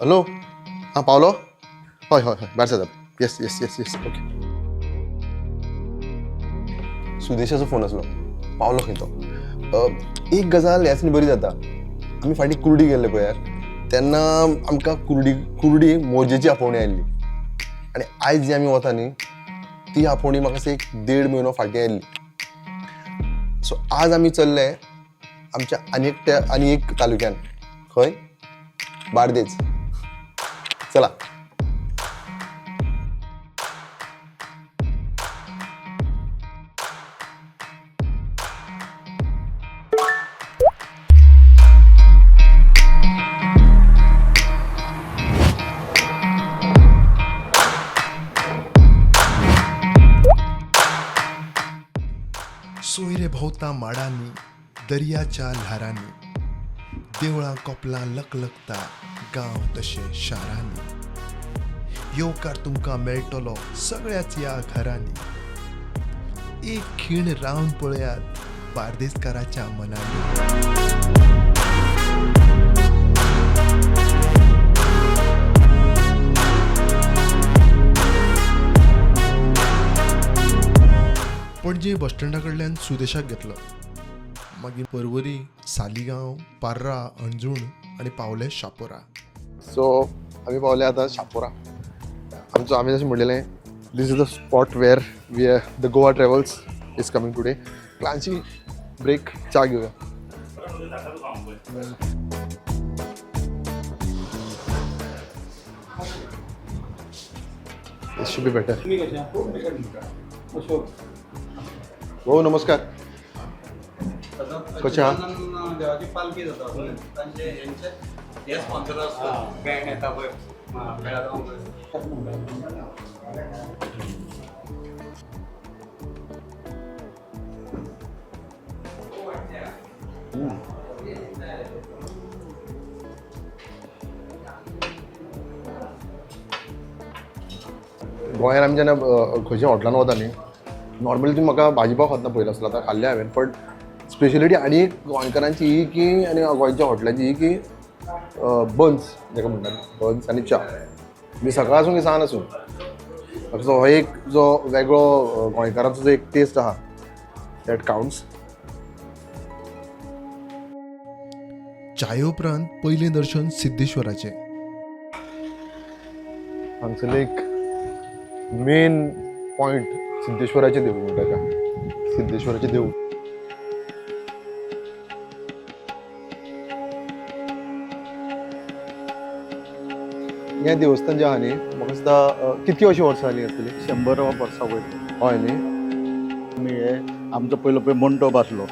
Hello, आं पावलो? हय हय हय, भायर सरता. Yes yes yes yes, okay. सुदेशाचो phone आसलो, पावलो खंय तो. एक गजाल ह्याच बरी जाता, आमी फाटीं कुर्डी गेल्ले पळयार, तेन्ना आमकां कुर्डी कुर्डी मोजेची आपोवणी आयिल्ली आनी आयज जी आमी वता न्ही ती आपोवणी म्हाका दिसता एक देड म्हयनो फाटीं आयिल्ली. सो आज आमी चल्ले आमच्या आनी एकट्या आनी एक तालुक्यान, खंय? बार्देज. चला. सोयरे भोंवता माडांनी, दर्याच्या ल्हारांनी, देवळां कोपलां लकलकता, गांव तशें शारांनी. येवकार तुमकां मेळटलो सगळ्याच ह्या घरांनी. एक खीण रावन पळयात बार्देसकाराच्या मनांनी. पणजे बस स्टँडा कडल्यान सुदेशाक घेतलो, मागीर परवरी, सालिगांव, पार्रा, अणजूण आनी पावले शापोरा. सो आमी पावले आतां शापोरा. आमचो आमी जशें म्हणलेलें, this is the spot where we the Goa travels is coming today. ल्हानशी ब्रेक, च्या घेवया. This should be better. भाऊ नमस्कार. कशें आहा? देवाची पालखी जाता तांचे हेंचे हे स्पॉन्सर आसता, बँड येता पळय बेळगांव. गोंयांत आमी जेन्ना खंयच्या हॉटेलान वता न्ही, नॉर्मली तुमी म्हाका भाजी पाव खातना पळयलो आसतलो, आतां खाल्ले हांवें, पण स्पेशलिटी आनी एक गोंयकारांची ही की आनी गोंयच्या हॉटेलाची ही की बन्स जाका म्हणटात, बन्स आनी च्या. मी सकाळ आसूं की सांज आसूं, म्हाका हो एक जो वेगळो गोंयकारांचो जो एक टेस्ट आहा, that counts. चाये उपरांत पयलें दर्शन सिद्धेश्वराचें. हांगसरलें एक मेन पॉयंट सिद्धेश्वराचें देवूळ म्हणटा ताका, सिद्धेश्वराचें देवूळ. हें देवस्थान जें आहा न्ही, म्हाका दिसता कितकी अशीं वर्सां जालीं आसतलीं? 100 वर्सां वयली. हय न्ही? आमी हे आमचो पयलो पळय मंडप आसलो,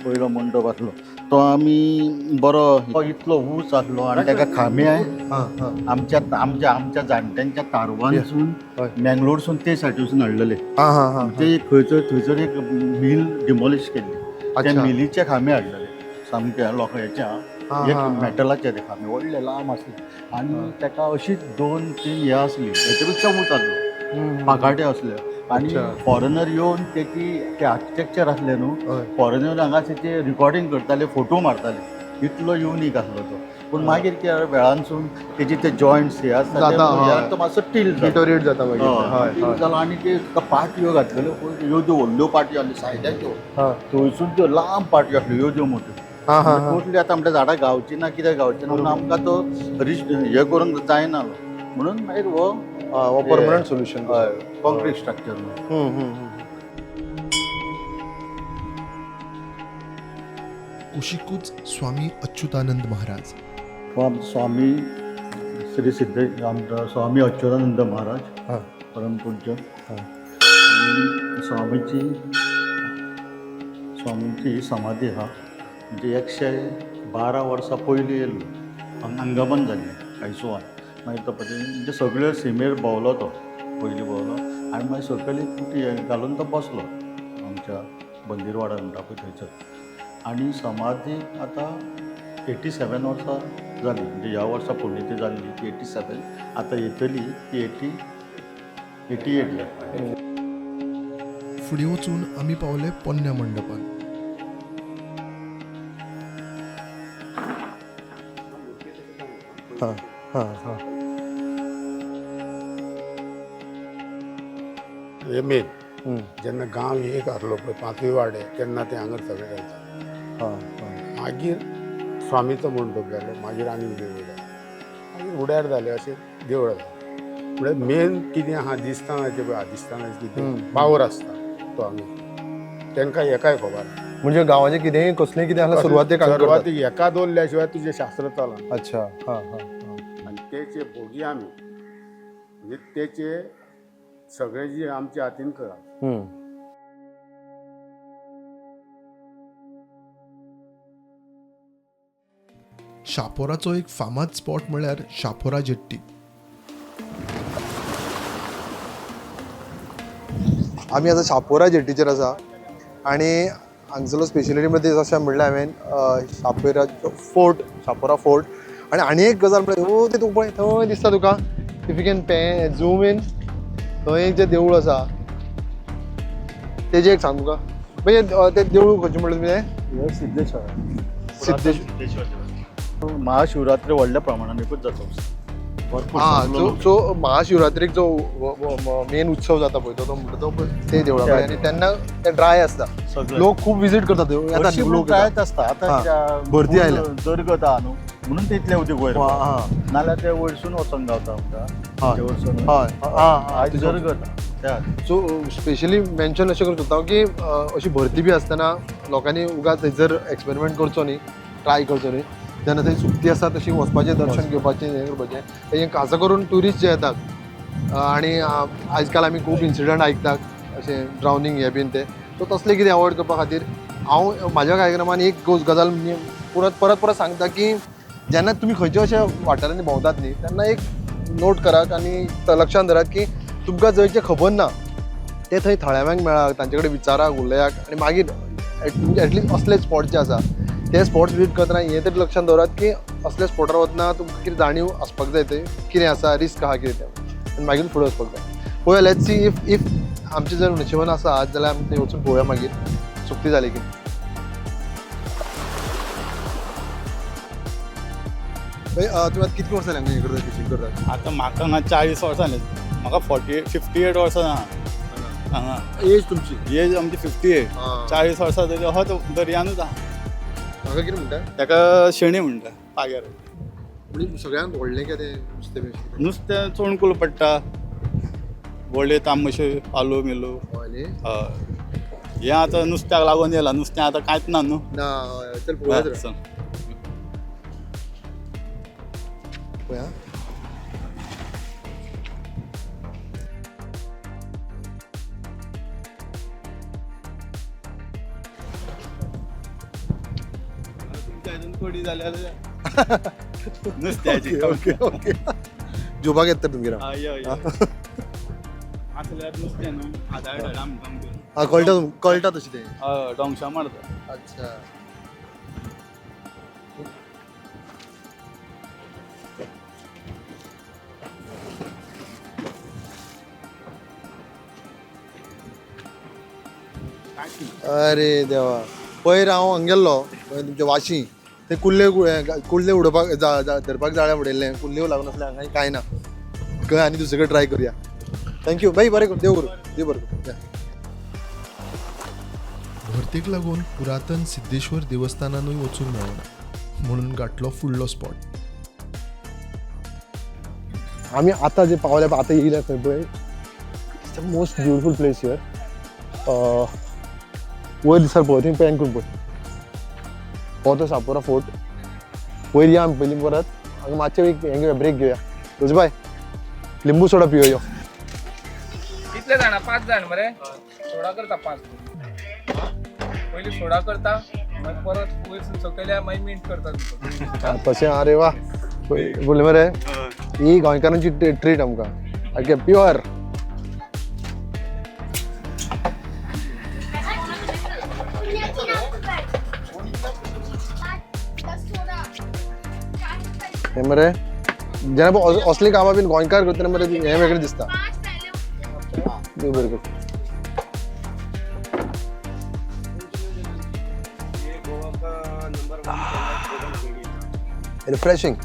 पयलो मंडप आसलो तो आमी बरो इतलो ऊंच आसलो आनी ताका खांबे हां हां आमच्या आमच्या आमच्या जाणट्यांच्या तारवांसून हय. मँगलोरसून ते सायडीसून हाडलेले. हां हां हां. ते खंयचो थंयसर एक मिल डिमॉलिश केल्ली, त्या अच्छा. मिलीचे खांबे हाडलेले सामके लोकांचे, हां, एक हां, हां. मेटलाचे ते खांबे व्हडले लांब आसले आनी ताका अशीच दोन तीन हे आसली, हेच्या पेक्षा ऊंच आसलो, पाकाटे असले आनी अच्छा. फॉरेनर येवन तेची ते आर्किटेक्चर आसले न्हू, हय. फॉरेनर हांगा तेचे रिकॉर्डिंग करताले, फोटो मारताले, इतलो युनीक आसलो तो. पूण मागीर कितें वेळानसून तेजे ते जॉयंट्स हे आसता ते जाता, हय. ह्याक तो मातसो टील जाता. डिटोरिएट जाता मागीर. हय, हय टील हय जालो आनी ते ताका पाटयो घातलेल्यो पळय, ह्यो ज्यो व्हडल्यो पाटयो आसल्यो सायडाच्यो, हां थंयसून त्यो लांब पाटयो आसल्यो ह्यो ज्यो मोट्यो. हां हां हां. कसली आतां आमच्या झाडां गावची ना, कित्याक गावची ना म्हणून आमकां तो रिस्ट हे करूंक जायना म्हणून मागीर हो हो परमनंट सोल्युशन. हय, कॉन्क्रीट स्ट्रक्चर म्हणून. कुशीकूच स्वामी अच्युतानंद महाराज. हो आमचो स्वामी श्री सिद्ध आमचो स्वामी अच्युतानंद महाराज, हां परमपूज्य. हां. आनी स्वामीची स्वामीची समाधी आहा, म्हणजे 112 वर्सां पयलीं येयल्लो, हांगा अंगमन जाल्लें आयसोवान. मागीर तो पळय म्हणजे सगळ्यो सिमेर भोंवलो, तो पयलीं भोंवलो आनी मागीर सकयल एक कुटी घालून तो बसलो आमच्या बंदीरवाडा म्हणटा पळय थंयसर. आनी समाधी आतां 87 वर्सां जाली, म्हणजे ह्या वर्सा पुण्यती जाल्ली ती 87, आतां येतली ती 88 जाता. फुडें वचून आमी पावले पोन्न्या मंडपान. हां हां हां. हे मेन जेन्ना गांव एक आसलो पळय पांचूय वाडे तेन्ना ते हांगा सगळे घालतात. हां हां. मागीर स्वामीचो मंडप जालो, मागीर आनीक देवूळ जालें, मागीर उड्यार जालें, अशें देवळां जालीं. म्हळ्यार मेन कितें आहा दिसतानाचें पळय आदिस्तानाचें कितें पावर आसता तो हांगा तांकां हेकाय खबर ना. म्हणजे गांवाचें कितेंय कसलें कितें आसल्यार सुरवातेक हांगा करतात. सुरवातीक हेका दवरल्या शिवाय तुजें शास्त्र चलना. अच्छा, हां हां हां. आनी तेचे भोगी आमी, म्हणजे तेचे सगळे जे आमच्या हातीन करप. शापोराचो एक फामाद स्पॉट म्हळ्यार शापोरा जेट्टी. आमी आतां शापोरा जेटीचेर आसा आनी हांगसरलो स्पेशलिटी म्हणजे अशें म्हणलें हांवें शापोरा फोर्ट, शापोरा फोर्ट. आनी आनी एक गजाल म्हळ्यार ओ ते तुका पळय थंय दिसता तुका, if you can pay zoom in, थंय एक जें देवूळ आसा तेजें एक सांग तुका म्हणजे तें देवूळ खंयचें म्हणलें तुमी तें? हे सिद्धेश्वर. सिद्धेश्वर. महाशिवरात्री व्हडल्या प्रमाणान एकूच जाता भरपूर हां, सगलो सो लोक. सो महाशिवरात्रीक जो मेन उत्सव जाता पळय तो म्हणटा तो ते देवळा कडेन आनी तेन्ना ते ड्राय आसता, सगळे. लोक खूब विजीट करतात, येतात हरशीं लोक जायत येतात. आसता आतां हां, कित्याक भरती आयल्या. दरगत आहा न्हू म्हणून ते इतलें उदीक वयर हां, हां. नाल्यार ते वयरसून वचोंक गावता आमकां हय. ते वयरसून. हय, हां, हां, आयज दरगत आहा त्या खातीर. सो स्पेशली मेन्शन अशें करूंक सोदता हांव की अशी भरती बी आसतना लोकांनी उगाच थंयसर एक्सपेरिमेंट करचो न्ही, ट्राय करचो न्ही. जेन्ना थंय सुकती आसा तशी वचपाचें, दर्शन घेवपाचें, हें करपाचें. हें खासा करून ट्युरिस्ट जे येतात आनी आयज काल आमी खूब इन्सिडंट आयकतात अशें ड्रावनींग हें बीन तें, सो तसलें कितें अवॉयड करपा खातीर हांव म्हाज्या कार्यक्रमान एक गजाल परत परत परत सांगता की जेन्ना तुमी खंयच्या अशा वाठारांनी भोंवतात न्ही तेन्ना एक नोट करात आनी लक्षांत धरात की तुमकां जंयचें खबर ना ते थंय थळाव्यांक मेळात, तांचे कडेन विचारात, उलयात आनी मागीर एटलिस्ट असले स्पॉट जे आसा ते स्पॉट्स विजीट करतना हें तरी लक्षांत दवरात की असल्या स्पॉटार वतना तुमकां कितें जाणीव आसपाक जाय, ते कितें आसा, रिस्क आहा कितें तें, आनी मागीर फुडें वचपाक जाय. पळोवया, let's see if if आमचें जर नशिबान आसा आज जाल्यार आमी थंय वचून पळोवया मागीर सुकती जाली की. तुमी आतां कितलीं वर्सां जालीं हांगा हें करता, फिशींग करता? आतां म्हाका हांगा 40 वर्सां जालीं, म्हाका 58 वर्सां जालां हांगा. एज तुमची? एज आमची 58. हां. 40 वर्सां तरी अहोच दर्यानूच आहा. म्हाका कितें म्हणटा? ताका शेणी म्हणटा, पाग्यार. म्हणजे सगळ्यांत व्हडलें कितें नुस्तें बी अशें? नुस्तें चोणकूल पडटा, व्हडले तांबशे पालो मिलो. हय न्ही? हय, हें आतां नुस्त्याक लागून येयलां, नुस्तें आतां कांयच ना न्हू. ना, हय, चल पळोवया तर. चल. पळया. तुमच्या हितून कोडी जाल्यार नुस्त्याची. ओके ओके, जेवपाक येता तर तुमगेर हांव. हय यो यो. आसल्यार नुस्तें न्हू आदार आमकां. हा, कळटा कळटा तशें तें. हय, डोंगशा मारता. अच्छा. अरे देवा, पयर हांव हांगा गेल्लो पळय तुमच्या वाशी, ते कुल्ले कुल्ले उडोवपाक धरपाक जाळ्या उडयल्लें, कुल्ल्यो लागून आसले हांगा कांय ना. खंय आनी दुसरे कडेन ट्राय करुया. Thank you बाई, बरें करूं, देव करूं, देव बरें करूं. या. भरतेक लागून पुरातन सिद्धेश्वर देवस्थानानूय वचूंक मेळना म्हणून गाठलो फुडलो स्पॉट. आमी आतां जे पावले पळय, आतां येयले खंय पळय, it's the most beautiful place here. वयर दिसता पळय थंय पॅन करून पळय, हो तो शापोरा फोर्ट. वयर या आमी पयलीं, परत हांगा मातशें एक हें घेवया, ब्रेक घेवया. रोजबाय, लिंबू सोडा पियो यो. कितले जाणा? 5 जाण मरे. सोडा करता 5. पयली सोडा करता, मागीर परत वयर सकयल्या मागीर मिंट करता तुका. आं, तशें. अरे वा, बोले मरे ही गोंयकारांची ट्रीट आमकां सारकें प्युअर. हें मरे जेन्ना पळय असलीं कामां बीन गोंयकार करतना मरे हें वेगळें दिसता. देव बरें करूं. रिफ्रेशिंग.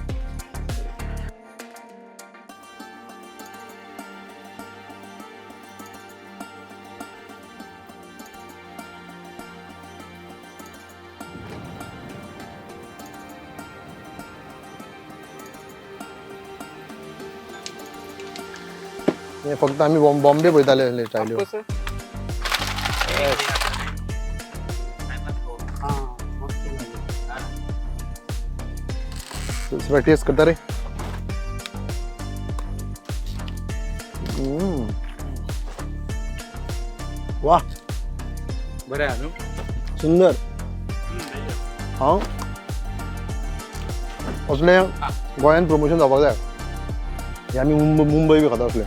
हे फक्त आमी बॉम्बे पळयताले असले स्टायल्यो. टेस्ट करता रे. वा, बरें आहा न्हू? सुंदर. हांव असले गोंयान प्रमोशन जावपाक जाय. हे आमी मुंबय बी खाता असले.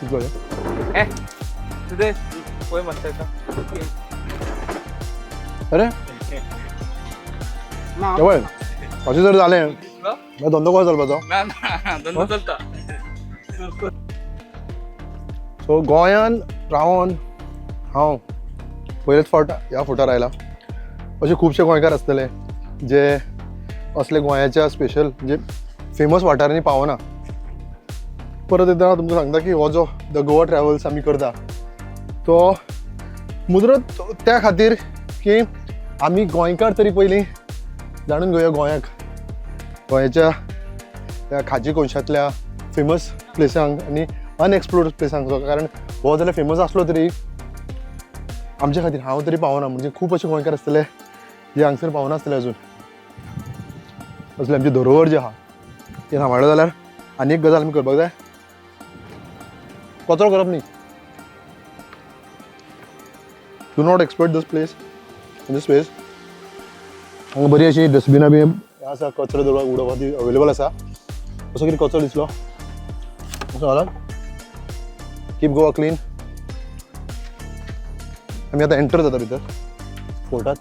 कितलो हे? ए सुदेश, पळय मातशें आतां. अरे हे पळय, अशें जर जालें दिसलो? मागीर धंदो कसो चलपाचो? ना ना, धंदो चलता. सो गोंयान रावन हांव पयलेच फावट ह्या फोटार आयला. अशे खुबशे गोंयकार आसतले जे असले गोंयाच्या स्पेशल म्हणजे फेमस वाठारांनी पावना. परत एकदां हांव तुमकां सांगता की हो जो the Goa travels आमी करता तो मुजरत त्या खातीर की आमी गोंयकार तरी पयलीं जाणून घेवया गोंयाक, गोंयाच्या त्या खाजी कोनशांतल्या फेमस प्लेसांक आनी अनएक्सप्लोर्ड प्लेसांक. कारण हो जाल्यार फेमस आसलो तरी आमच्या खातीर हांव तरी पावना. म्हणजे खूब अशे गोंयकार आसतले जे हांगसर पावनासतले अजून. असले आमची धरोहर जी आहा ती सांबाळ्ळो जाल्यार आनी एक गजाल आमी करपाक जाय, कचरो करप न्ही. Do not exploit this place, this space. हांगा बरी अशी डस्टबिनां बी आसा, कचरो दवरपाक उडोवपाक ती अवेलेबल आसा. असो कितें कचरो दिसलो असो घालप. Keep Goa clean. आमी आतां एंटर जाता भितर फोर्टात.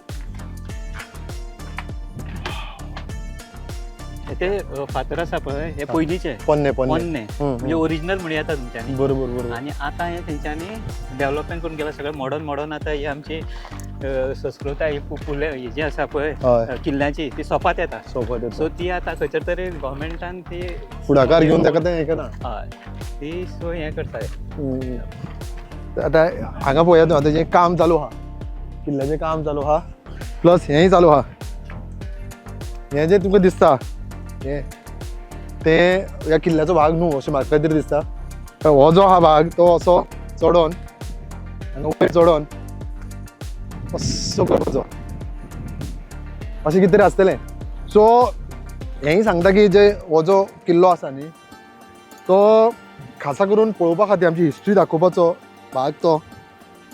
ते फातर आसा पळय, हे पयलींचे पोन्ने पोन्ने. पोन्ने, म्हणजे ओरिजिनल म्हणूं येता तुमच्यांनी. बरोबर बरोबर. आनी आतां हे तेंच्यांनी डेव्हलपमेंट करून गेला सगळें मॉडर्न मॉडर्न. आतां ही आमची संस्कृताय फुले ही जी आसा पळय किल्ल्याची ती सोपात येता. सोपत. सो ती आतां खंयसर तरी गव्हर्मेंटान ती फुडाकार घेवन ताका तें हें केलां. हय, ती सो हें करता. आतां हांगा पळयात न्हू, आतां जें काम चालू आहा, किल्ल्याचें काम चालू आहा, प्लस हेंय चालू आहा. हें जें तुमकां दिसता हें तें ह्या किल्ल्याचो भाग न्हू अशें म्हाका तरी दिसता. हो जो आहा भाग तो असो चडोन हांगा वयर चडोन असो करपाचो, अशें कितें तरी आसतलें. सो हेंय सांगता की जे हो जो किल्लो आसा न्ही तो खासा करून पळोवपा खातीर आमची हिस्ट्री दाखोवपाचो भाग तो.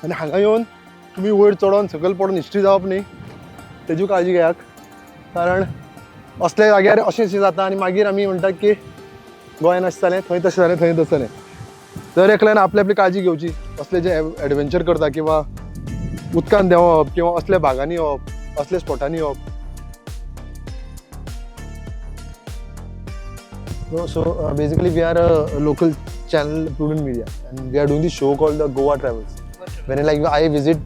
आनी हांगा येवन तुमी वयर चडोन सकयल पडोन हिस्ट्री जावप न्ही तेजी काळजी घेयात, कारण असल्या जाग्यार अशें अशें जाता आनी मागीर आमी म्हणटात की गोंयान अशें जालें, थंय तशें जालें, थंय तशें जालें. दर एकल्यान आपली आपली काळजी घेवची. असले जे एडवेंचर करता किंवा उदकान देंवप किंवा असल्या भागांनी येवप, असल्या स्पॉटांनी येवप. So basically we are a local channel, Prudent Media, and we are doing this show called the Goa Travels. When like I visit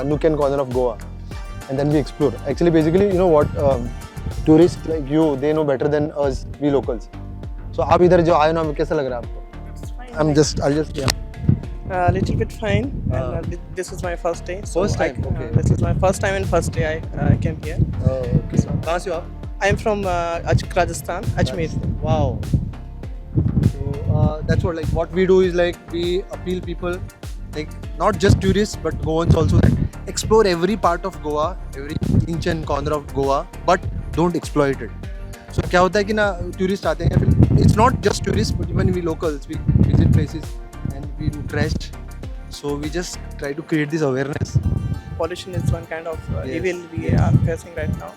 nook and corner of Goa, and then we explore. Actually, basically, you know what, tourists like you, they know better than us, we locals. So आप इधर जो आए ना, कैसा लग रहा है आपको? I'm just, I'll just, yeah. A little bit fine. And this is my first day. So First time, okay. This is my first time and first day I came here. Oh, okay. So, कहाँ से हो आप? I am from Rajasthan, Ajmer. Wow. So that's what, like what we do is like we appeal people, like not just tourists but Goans also, that explore every part of Goa, every inch and corner of Goa, but don't exploit it. So क्या होता है कि ना tourist आते हैं, फिर it's not just tourists but even we locals, we visit places and we do trash. So we just try to create this awareness. Pollution is one kind of Yes. evil we are facing right now.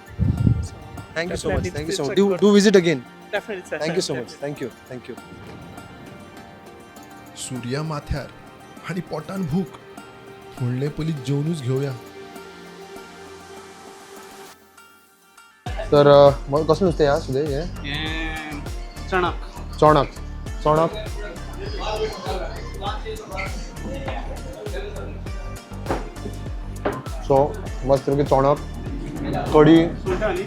So Thank you so much. definitely Thank you so it's much. a Do good- do visit again. Definitely, sir. Thank you so much. Definitely. Thank you. Thank you. सुर्या माथ्यार आनी पोटान भूक, म्हणलें पयलीं जेवनूच घेवया. तर मग कसलें नुस्तें ह्या सुदेश हें? हें चणक. चोणक. चोणक. सो मस्त पैकी चोणक कडी, सुंगटां न्ही?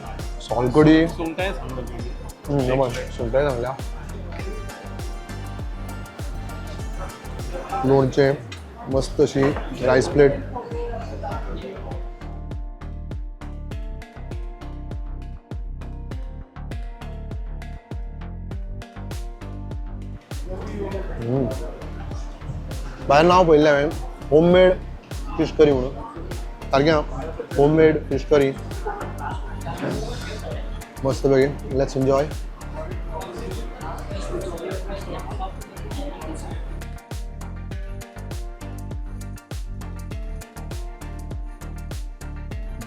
सोल कडी. सुंगटांय सांगता. सुंगटां सांगल्या, लोणचें, मस्त अशी रायस प्लेट. भायर नांव पळयल्लें हांवें, होममेड फीश करी म्हणून. सारकें होममेड फीश करी. मस्त पैकी, let's enjoy.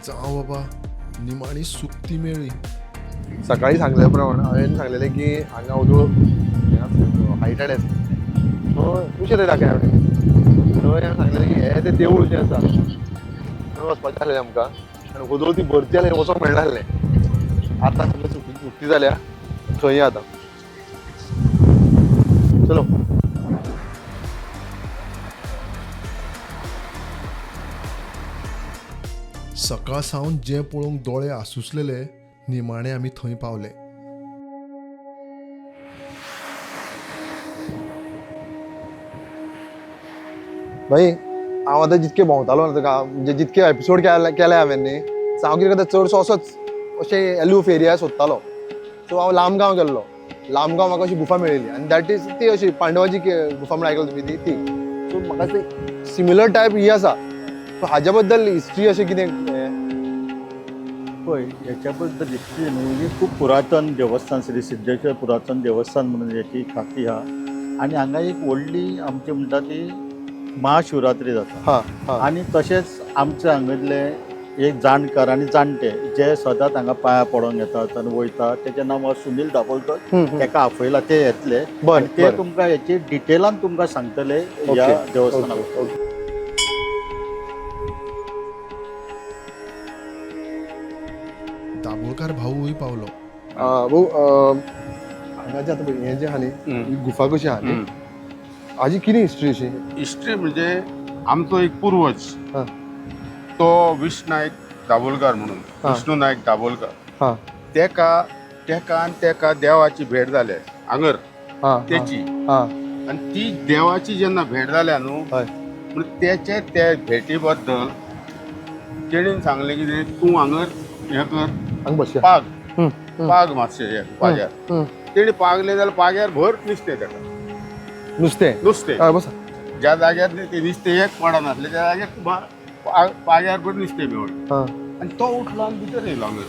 जावं बाबा, निमाणी सुक्ती मेळ्ळी. सकाळी सांगल्या प्रमाण हांवें सांगलेलें की हांगा वदोळ हायटेड आसा, सो उशें दाखय हांवें. थंय हांवें सांगलेलें की हें तें देवूळ जें आसा थंय वचपाचें आसलेलें आमकां आनी वदोळ ती भरती आसली, वचोंक मेळनासलें. आतां सगळें सुकती सुकती जाल्या, थंय या आतां. चलो. सकाळ सावन जें पळोवंक दोळे आसुसलेले, निमाणे आमी थंय पावले. भाई, हांव आतां जितके भोंवतालो न्हू तुका, म्हणजे जितके एपिसोड केले केले हांवें न्ही, सो हांव कितें करता, चडसो असोच अशे एलूफ एरिया सोदतालो. सो हांव लामगांव गेल्लो. लामगांव म्हाका अशी गुफा मेळिल्ली आनी that is ती अशी पांडवाची गुफा म्हण आयकला तुमी ती ती. सो म्हाका ती सिमिलर टायप ही आसा. सो हाज्या बद्दल हिस्ट्री अशें कितें हें? पळय, ह्याच्या बद्दल हिस्ट्री न्हू, ही खूब पुरातन देवस्थान, श्री सिद्धेश्वर पुरातन देवस्थान म्हणून हेची खाती आहा. आनी हांगा एक व्हडली आमची म्हणटा ती महाशिवरात्री जाता. हां हां आनी तशेंच आमचे हांगसरले एक जाणकार आनी जाणटे जे सदांच हांगा पांयां पडोंक येतात आनी वयतात, तेचें नांव आसा सुनील दाबोलकर. ताका आपयला, ते येतले आनी ते तुमकां हेची डिटेलान तुमकां सांगतले ह्या देवस्थाना. ओके ओके दाबोळकार भाऊय पावलो. भाऊ, हांगा जें आतां पळय हें जें आहा न्ही, ही गुफा कशी आहा न्ही, हाजी कितें हिस्ट्री अशी? हिस्ट्री म्हणजे आमचो एक पूर्वज तो विष्णू नायक दाबोलकार म्हणून, विष्णू नायक दाबोलकर. तेका तेका आनी तेका देवाची भेट जाल्या हांगर तेची. आनी ती देवाची जेन्ना भेट जाल्या न्हू, म्हण तेचे ते भेटी बद्दल तेणेन सांगलें कितें, तूं हांगर हें कर. हांगा बसया. पाग पाग मातशें हे पाग्यार. तेणी पागलें जाल्यार पाग्यार भर नुस्तें तेका. नुस्तें? नुस्तें. हय, बसा. ज्या जाग्यार ते नुस्तें एक पडनासलें त्या जाग्यार पाग्यार भर नुस्तें मेवलें. आनी तो उठलो आनी भितर येयलो हांगर.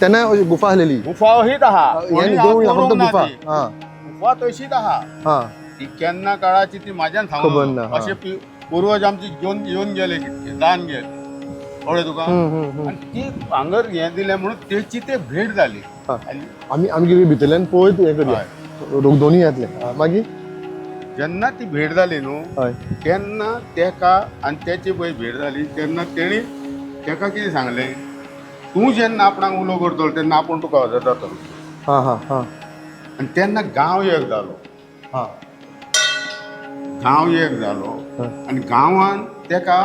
तेन्ना अशी गुफा आसलेली? गुफा अशीच आहा. हें देवूळ फक्त गुफा? हां गुफा तशीच आहा. ती केन्ना काळाची ती म्हाज्यान खबर सांगू ना, हा. अशे पूर्वज आमची घेवन येवन गेले, कितके जावन गेले, कळ्ळें तुका? आनी ती हांगर हें दिलें म्हणून तेची ते भेट जाली. आनी आमी आमी कितें भितरल्यान पळयत हें करया, दोनूय येतले. मागीर? जेन्ना ती भेट जाली न्हू, तेन्ना तेका आनी तेची पळय भेट जाली तेन्ना तेणी तेका कितें सांगलें, तूं जेन्ना आपणाक उलो करतलो तेन्ना आपूण तुका हजर जातलो. हां हां हां आनी तेन्ना गांव एक जालो. गांव एक जालो आनी गांवान तेका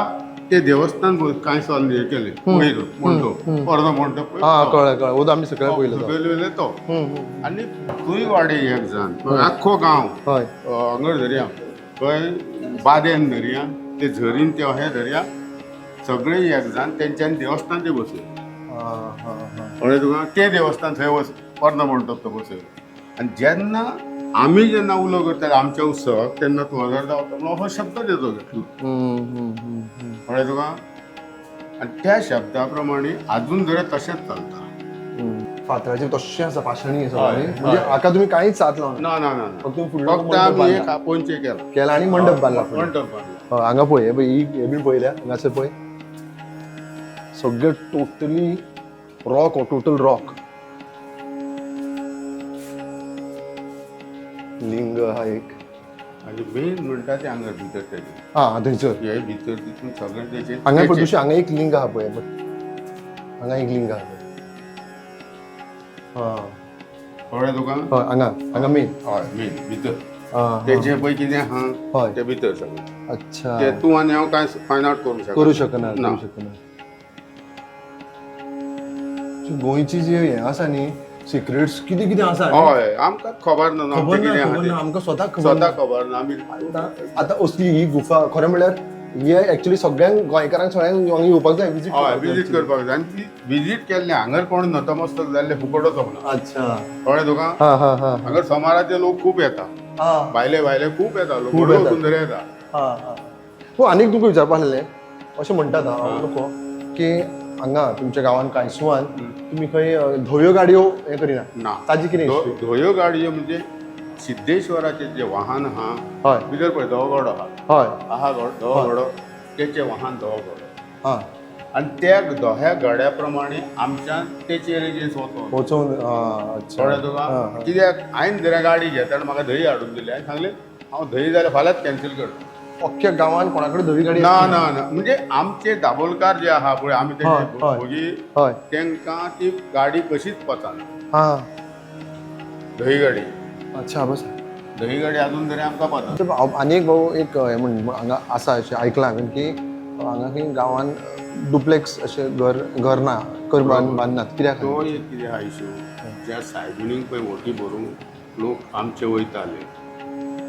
ते देवस्थान कांय सॉल्व हें केलें, वयर म्हणटो अर्दो म्हणटो. हां, कळ्ळें कळ्ळें. वो आमी सगळें पळयलो तो. सकयल वयलो तो. आनी थंय वाडे एक जाण आख्खो गांव हांगर धरया, खंय बादेन धरया, ते झरीन ते अशें धरया, सगळे एक जाण तेंच्यांनी देवस्थान ते बसयलें. हां हां हां कळ्ळें तुका? तें देवस्थान थंय वच अर्दो म्हणटो तो बसयलो. आनी जेन्ना आमी जेन्ना उलो करताले आमच्या उत्सवाक तेन्ना तूं हजर जावता म्हणून हो शब्द तेजो घेतलो. कळ्ळें तुका? आनी त्या शब्दा प्रमाणे आजून जरी तशेंच चलता. फातराचेर तशें आसा, पाशाणी आसा. हय, म्हणजे हाका तुमी कांयच साथ लावना? ना ना ना ना. फक्त तुमी फुडलो फक्त मंडप आमी बांदला. एक आपोवचे केला. केला आनी मंडप बांदला फुडलो. मंडप बांदला. हय, हांगा पळय, हे पळय, ही हे बीन पळयल्या हांगासर पळय, सगळे टोटली रॉक, हो टोटल रॉक. लिंग हा एक. आनी मेन म्हणटा ते हांगा भितर तेजे. हा, थंयसर. हे भितर तितून सगळें तेजे. हांगा पळय, दुसरें हांगा एक लिंग आहा पळय, पळय. हांगा एक लिंग आहा पळय. हा. कळ्ळें तुका? हय, हांगा हांगा मेन. हय, मेन भितर. हा तेजे पळय कितें आहा ते भितर सगळें. ते तूं आनी हांव कांय फायंड आवट करूंक शकना. करू शकना. ना. करू शकना. गोंयची जी हें आसा न्ही, सिक्रेट्स कितें कितें आसा न्ही? हय, आमकां खबर ना. खबर आमचें ना. कितें खबर आहा ना तें. आमकां स्वताक खबर स्वता ना. खबर ना आमी. आतां असली ही गुफा खरें म्हणल्यार हे एक्चुअली सगळ्यांक गोंयकारांक सगळ्यांक हांगा येवपाक जाय, विजीट. हय, विजीट करपाक जाय. आनी ती विजीट केल्ले हांगर कोण नतमस्तक जाल्ले फुकट वचोंक ना. अच्छा. कळ्ळें तुका? हा हा हा हांगर सोमाराचे लोक खूब येता. भायले भायले खूब येता लोक, खूब व्हडलो येतात. सुंदर येता. हो, आनीक तुमकां विचारपा आसलें, अशें म्हणटात हांव नको की हांगा तुमच्या गांवान कांयसुवान तुमी खंय धव्यो गाडयो हें करिना? ना. ताजी कितें history? धोयो गाडयो म्हणजे सिद्धेश्वराचें जें वाहन आहा, भितर पळय धवो घोडो आहा. आहा घोडो, धवो घोडो, तेचें वाहन धवो घोडो. आनी त्या धव्या घोड्या प्रमाणे आमच्यान तेचेर वचोन वचोन, अच्छा. कळ्ळें तुका? हा, हा. कित्याक हांवें जरा गाडी घेता आनी म्हाका धंय हाडून दिली, हांवें सांगलें हांव धंय जाल्यार फाल्यांच कॅन्सल करता. अख्ख्या गांवान कोणा कडेन धवी गाडी ना. आसली? ना ना, म्हणजे आमचे दाबोलकार जे आहा पळय, आमी तेंचे भोगी, तेंकां ती गाडी कशीच पचना. धंय गाडी. अच्छा, बस. धंय गाडी अजून तरी आमकां पचना. तर आनी एक भाऊ एक हें म्हण हांगा आसा, अशें आयकलां हांवें की हांगा खंय गांवान डुप्लेक्स अशें घर घर ना कर बांदनात, कित्याक? तो एक कितें आहा इशू, ज्या सायबिणीक पळय व्हंटी भरूंक लोक आमचे वयताले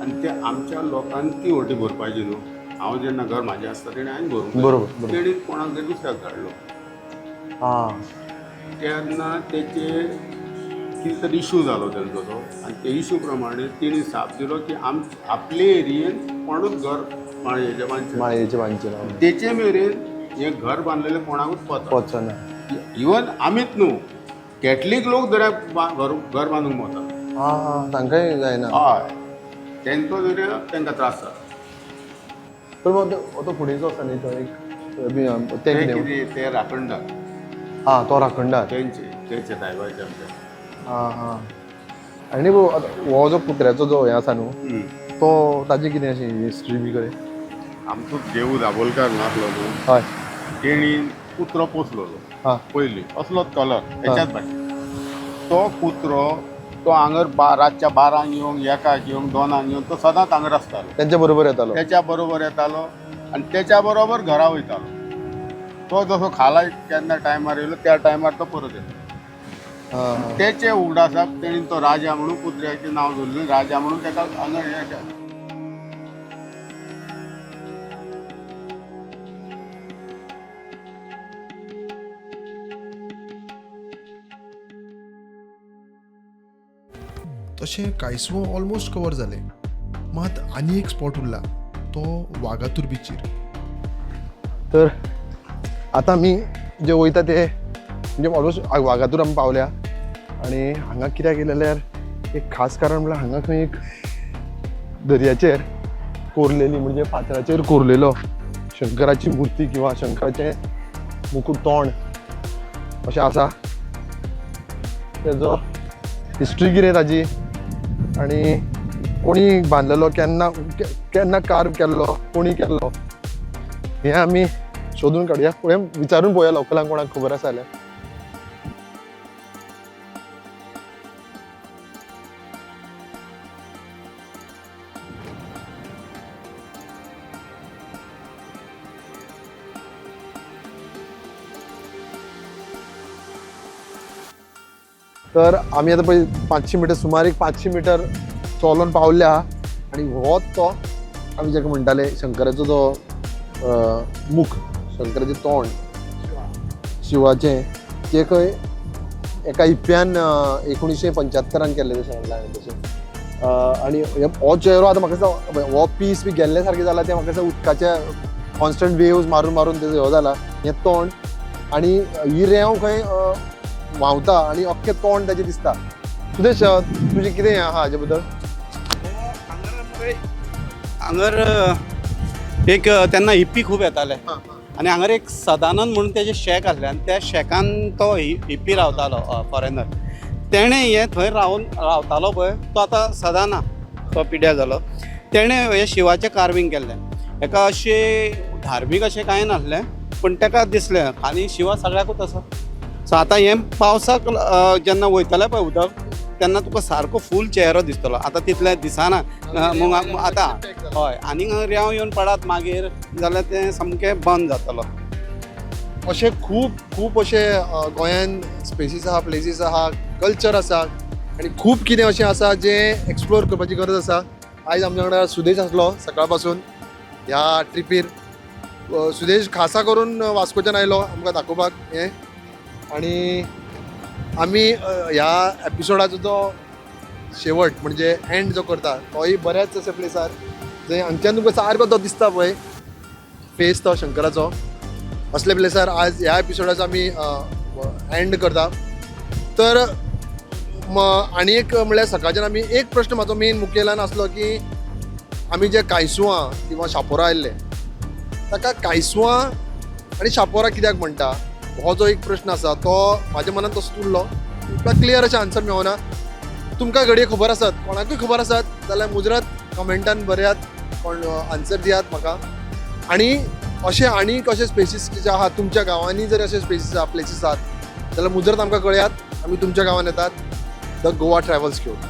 आनी ते आमच्या लोकांनी ती व्हंटी भरपाची न्हू. हांव जेन्ना घर म्हाजें आसता तेणें हांवें भरूंक जाय. बरोबर बरोबर तेणी कोणाक तरी दुसऱ्याक धाडलो. तेन्ना तेचे कितें तरी इशू जालो तेंचो तो, आनी ते इशू प्रमाणे तेणी साप दिलो की आपले एरियेन कोणूच घर माळयेचें बांदचें ना. माळयेचें बांदचें ना. तेचे मेरेन हें घर बांदलेलें कोणाकूच पचना. पचना. इवन आमीच न्हू, कॅथलीक लोक जरी घर घर बांदूंक वतात. आं, तांकांय जायना. हय, तेंचो जरी तांकां त्रास जाता. पण मग तो फुडेचो आसा न्ही तो एक तें ते कितें? कितें ते राखणदार. आं, तो राखणदार. तेंचे तेचे सायबाचे आमच्या. आं हां, आनी भाऊ आतां हो जो कुत्र्याचो जो हें आसा न्हू, तो ताजी कितें अशी हिस्ट्री बी कडेन? आमचो देवू दाबोलकार नासलो न्हू, तेणी कुत्रो पोसलेलो पयलीं, असलोच कलर हेच्याच भाशेन. तो कुत्रो तो हांगर रातच्या 12 येवंक, 1 येवंक, 2 येवंक, तो सदांच हांगर आसतालो. तेंच्या बरोबर येतालो. त्याच्या बरोबर येतालो आनी त्याच्या बरोबर घरा वयतालो. तो जसो खाला केन्ना टायमार येयलो त्या टायमार तो परत येता. आं हां तेचे उगडासाक तेणी तो राजा म्हणून कुत्र्याचें नांव दवरलें, राजा म्हणून ताका हांगा हें केलें. तशें कांयसुवा ऑलमोस्ट कवर जालें, मात आनी एक स्पॉट उरला तो वागातूर बिचीर. तर आतां आमी जे वयता ते म्हणजे ऑलमोस्ट वागातूर आमी पावल्या. आनी हांगा कित्याक येयले जाल्यार एक खास कारण म्हणल्यार हांगा खंय एक दर्याचेर कोरलेली, म्हणजे फातराचेर कोरलेलो शंकराची मुर्ती किंवा शंकराचें मुकूट तोंड अशें आसा. तेजो हिस्ट्री कितें ताजी आनी कोणी बांदलेलो, केन्ना केन्ना कार्व केल्लो, कोणी केल्लो, हें आमी शोधून काडुया. फुडें विचारून पळोवया लोकलांक कोणाक खबर आसा जाल्यार. तर आमी आतां पळय 500 मिटर, सुमार एक 500 मिटर चलोन पावल्या आनी हो तो आमी जाका म्हणटाले शंकराचो जो मुख, शंकराचें तोंड शिवाचें, जें खंय एका इप्यान 1975 केल्लें तशें म्हणलां हांवें तशें. आनी हो चेहरो आतां म्हाका दिसता हो पीस बी गेल्ले सारकें जाला, तें म्हाका दिसता उदकाच्या कॉन्स्टंट वेव्स मारून मारून तेजो हो जाला हें तोंड. आनी ही रेंव खंय व्हांवता आनी अख्खें तोंड ताजें दिसता. सुदेश, तुजें कितें आहा हाजे बद्दल? हांगर एक तेन्ना हिप्पी खूब येताले आनी हांगर एक सदानंद म्हणून तेजे शॅक आसलें आनी त्या शॅकान तो हिप्पी रावतालो, फॉरेनर. तेणें हें थंय रावतालो पळय, तो आतां सदां ना, तो पिड्यार जालो. तेणें हें शिवाचें कार्वींग केल्लें. हेका अशें धार्मीक अशें कांय नासलें, पूण तेका दिसलें आनी शिवा सगळ्याकूच आसा. सो आतां हें पावसाक जेन्ना वयतलें पळय उदक, तेन्ना तुका सारको फूल चेहरो दिसतलो. आतां तितलें दिसना मग आतां. हय, आनी रेंव येवन पडात मागीर जाल्यार तें सामकें बंद जातलो. अशे खूब खूब अशे गोंयान स्पेसीस आहा, प्लेसीस आहा, कल्चर आसा आनी खूब कितें अशें आसा जें एक्सप्लोर करपाची गरज आसा. आयज आमच्या वांगडा सुदेश आसलो सकाळ पासून ह्या ट्रिपीर. सुदेश खासा करून वास्कोच्यान आयलो आमकां दाखोवपाक हें. आनी आमी ह्या एपिसोडाचो जो शेवट म्हणजे एंड जो करता तोय बऱ्याच अशा प्लेसार जंय हांगच्यान तुमकां सारको तो दिसता पळय फेस तो शंकराचो. असल्या प्लेसार आज ह्या एपिसोडाचो आमी एंड करता. तर आनी एक म्हणल्यार सकाळच्यान आमी एक प्रश्न म्हाजो मेन मुखेलान आसलो की आमी जे कायसुवां किंवा शापोरा आयल्ले ताका कायसुवां आनी शापोरा कित्याक म्हणटा हो जो एक प्रश्न आसा तो म्हाज्या मनान तसोच उरलो. तुमकां क्लियर अशें आन्सर मेळना. तुमकां घडये खबर आसत, कोणाकूय खबर आसत जाल्यार मुजरत कमेंटान बरयात, कोण आन्सर दियात म्हाका. आनी अशें आनी कशे स्पेसीस जे आहात तुमच्या गांवांनी, जर अशे स्पेसीस आहा, प्लेसीस आहात जाल्यार मुजरत आमकां कळयात, आमी तुमच्या गांवांत येतात. The Goa travels घेवन.